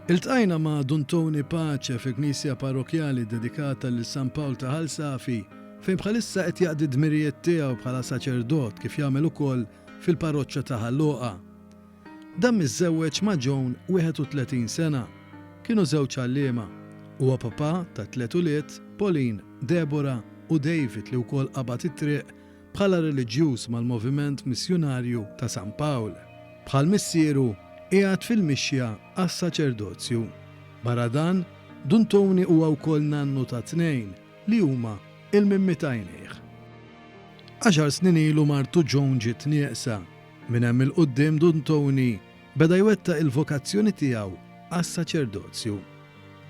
Iltqajna ma' Dun Tony Pace fil-Knisja Parrokkjali ddedikata lil San Pawl ta' Ħal Safi fejn bħalissa qed jaqdi d-dmirijiet tiegħu bħala saċerdot kif jagħmel ukoll fil-parroċċa ta' Ħal Luqa. Dan miżżewweġ ma' Joan 31 sena. Kienu żewġ għalliema. Huwa papà ta' tliet ulied, Pauline, Deborah u David li wkoll qabad it-triq bħala reliġjuż mal-moviment missjunarju ta' San Pawl. Bħal missieru, qiegħed fil-mixja għas-saċerdozju. Barra dan, Dun Tony huwa wkoll nannu ta' tnejn li huma il-mimmi t'għajnejh. Għaxar snin ilu martu Joan ġiet nieqsa. Minn hemm 'il quddiem Dun Tony beda jwettaq il-vokazzjoni tiegħu għas-saċerdozju.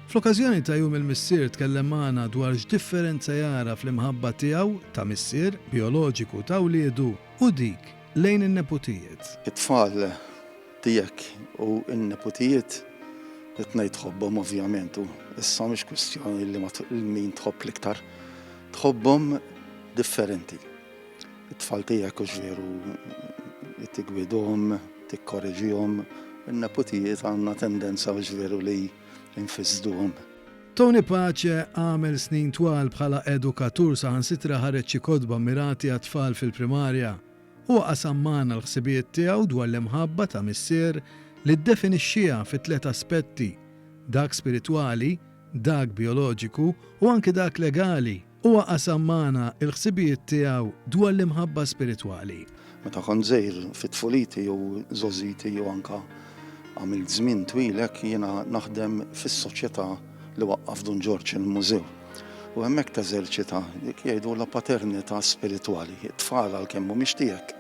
Fl-okkażjoni ta' Jum il-Missier tkellem magħna dwar x'differenza jara fl-imħabba tiegħu ta' missier bijoloġiku ta' wliedu u dik lejn in-neputijiet. It-tfal tiegħek u n-neputijiet it-tnejn tħobbhom ovvjament u issa mhix kwistjoni li min tħobb l-iktar. Tħobbhom differenti. It-tfal tiegħek hux veru tigwidhom, tikkoreġihom, in-neputijiet għandna tendenza hux veru li nfissduhom. Tony Pace għamel snin twal bħala edukatur saħansitra ħareġ xi kotba mmirati għat-tfal fil-primarja. Huwa qasam magħna l-ħsibijiet tiegħu dwar l-imħabba ta' missier li ddefinixxiha fi tliet aspetti, dak spiritwali, dak bijoloġiku u anki dak legali. Huwa qasam magħna l-ħsibijiet tiegħu dwar l-imħabba spiritwali. Meta kont żgħir fi tfuliti u żgħożiti u anke għamilt żmien twil hekk jiena naħdem fis-soċjetà li waqqaf Dun Ġorġ il-mużew. U hemmhekk teżerċita dik jgħidulha paternità spiritwali. It-tfal għalkemm mhumiex tiegħek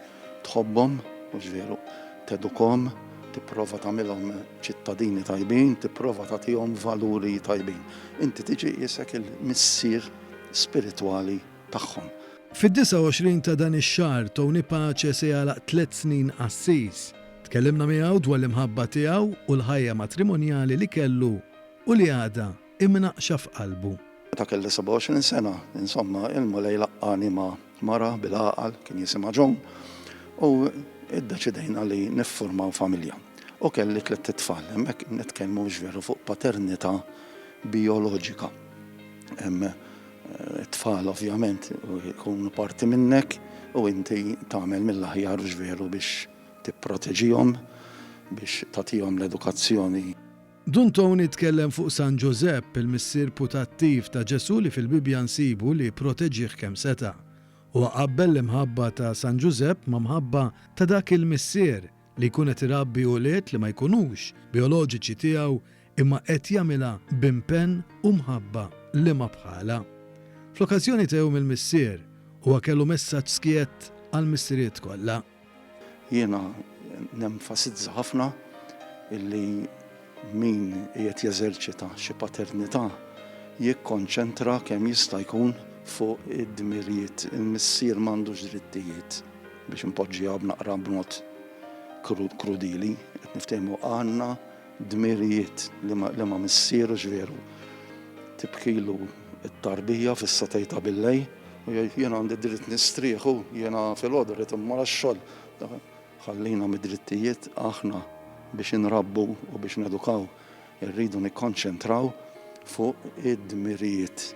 tħobbhom, mhux veru, tedukhom, tipprova tagħmilhom ċittadini tajbin, tipprova tagħtihom valuri tajbin. Inti tiġi qisek il-missier spiritwali tagħhom. Fid-29 ta' dan ix-xahar Tony Pace se jagħlaq tliet snin qassis. Tkellimna miegħu dwar l-imħabba tiegħu u l-ħajja matrimonjali li kellu u li għadha imnaqqxa f'qalbu. Meta kelli 27 sena, insomma, il-Mulej laqqagħni ma' mara bil-għaqal, kien jisimha Joan, u iddeċidejna li niffurmaw familja. U kelli tlett itfal, hemmhekk nitkellmu mhux veru fuq paternità bijoloġika. Hemm it-tfal ovvjament jkunu parti minnek u inti tagħmel mill-aħjar hux veru biex tipproteġihom, biex tagħtihom l-edukazzjoni. Dun Tony tkellem fuq San Ġużepp, il-missier putattiv ta' Ġesù li fil-Bibbja nsibu li pproteġih kemm seta'. Huwa qabbel l-imħabba ta' San Ġużepp ma' mħabba ta' dak il-missier li jkun qed irabbi ulied li ma jkunux bijoloġiċi tiegħu imma qed jagħmilha b'impenn u mħabba li ma bħalha. Fl-okkażjoni ta' Jum il-Missier, huwa kellu messaġġ skjett għall-missiriet kollha. Jiena nenfasizza ħafna illi min qiegħed jeżerċita xi paternità jikkonċentra kemm jista' jkun fuq id-dmirijiet. Il-missier m'għandux drittijiet biex inpoġġiha b'naqra b'mod krudili, qed niftehmu għandna dmirijiet li ma missier hux veru. Tibkilu t-tarbija fis-satej ta' billejl u jgħid jiena għandi dritt nistrieħ u jiena filgħodu rrid immur għax-xogħol. Ħallina mid-drittijiet aħna biex inrabbu u biex nedukaw irridu nikkonċentraw fuq id-dmirijiet.